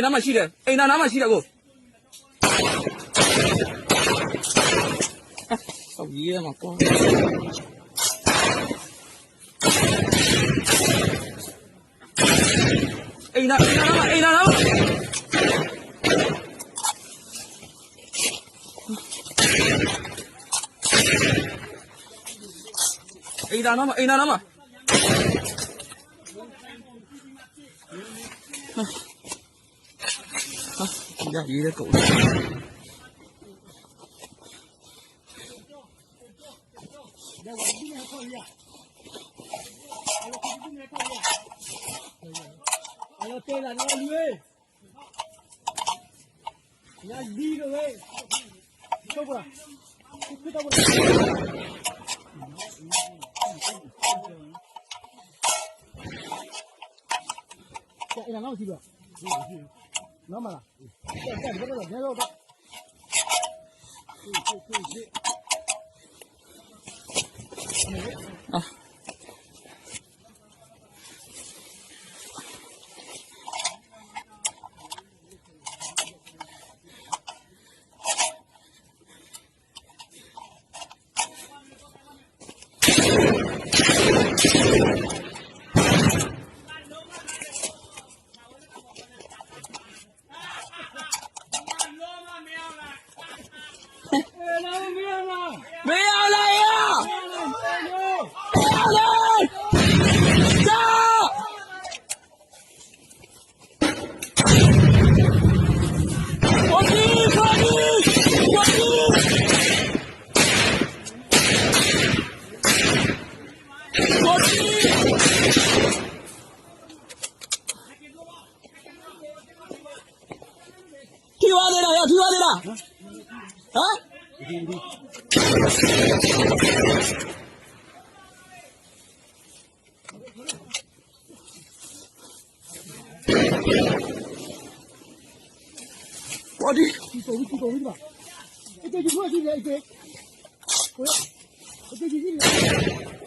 နါမၤဆံဒီး အဲၣ်နါနါမၤဆံဒီးကိး အဝံၤမၤကွၢ် အဲၣ်နါ အဲၣ်နါနါမၤ အဲၣ်နါနါမၤ အဲၣ်နါနါမၤ အဲၣ်နါနါမၤ ယၤအံၤလၢကအိၣ် အလီၤတဲလၢနီၤလွံၢ် ညါဒ်ကဝဲ ခိၣ်ခိၣ်တၢ်ဝဲ နီၤမၤ မ့ၢ်အီၤလၢယၤ မ့ၢ်အီၤလၢ တၢ် ထံၣ်ဘၣ်သ့ဒၣ် ယထံၣ်ဘၣ်သ့ဒၣ် ဟါ ပှၤဒ် အက့ၤ